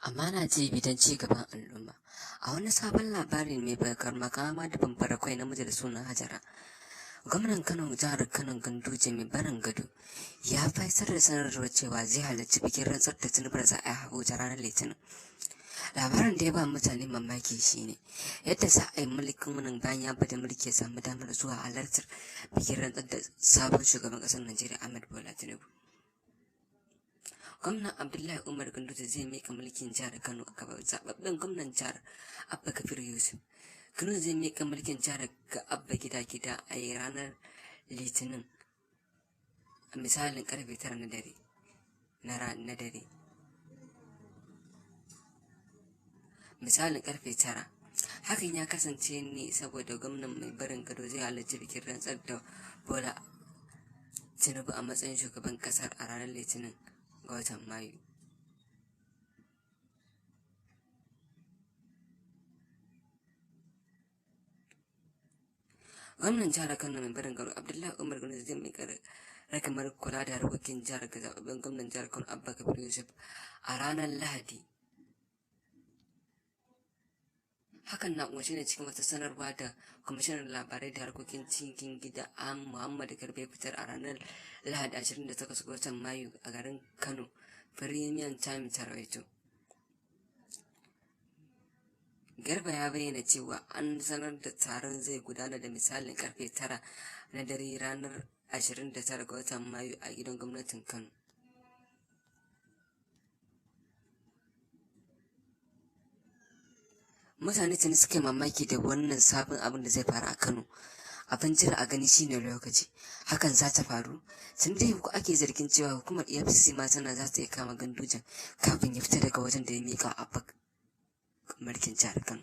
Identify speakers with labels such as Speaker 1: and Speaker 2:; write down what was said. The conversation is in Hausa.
Speaker 1: Amana TV don ci gaban al'umma. A wani sabon labari mai bakar makama da bambara kwai namiji da sunan Hajara. Gwamnan Kano, jihar Kano, Ganduje mai barin gado ya faisar da sanarwar cewa zai halarci bikin rantsar da Tinubu da za a yi a Abuja ranar Litinin. Labarin da ya ba mutane mamaki shine yadda za a yi mulkin wannan bayan ya bada mulki ya samu damar zuwa halartar bikin rantsar da sabon shugaban ƙasar Najeriya Ahmed Bola Tinubu. Gwamnan Abdullahi Umar Ganduje zai mika mulkin jihar Kano ga zababben gwamnan jihar Abba Kabir Yusuf. Kano zai mika mulkin jihar ga Abba Gida Gida a ranar Litinin a misalin karfe 9 na dare. Na dare. Misalin karfe 9. Hakan ya kasance ne saboda gwamnan mai barin gado zai halarci bikin rantsar da Bola Tinubu a matsayin shugaban kasar a ranar Litinin ga watan Mayu. Gwamnan jihar Kano mai barin gado Abdullahi Umar Ganduje zai miƙa ragamar kula da harkokin jihar ga zababben gwamnan jihar Kano Abba Kabir Yusuf a ranar Lahadi. Hakan na kunshe ne cikin wata sanarwa da kwamishinan labarai da harkokin cikin gida Muhammad Garba ya fitar a ranar Lahadi 28 ga watan Mayu a garin Kano, Premium Times ta rawaito. Garba ya bayyana cewa an sanar da taron zai gudana da misalin karfe 9 na dare ranar 29 ga watan Mayu a gidan gwamnatin Kano. Mutane tuni suka yi mamaki da wannan sabon abin da zai faru a Kano. Abin jira a gani shine lokaci. Hakan za ta faru? Tun dai ake zargin cewa hukumar EFCC ma tana za ta iya kama Gandujen kafin ya fita daga wajen da ya miƙa Abba mulkin jihar Kano.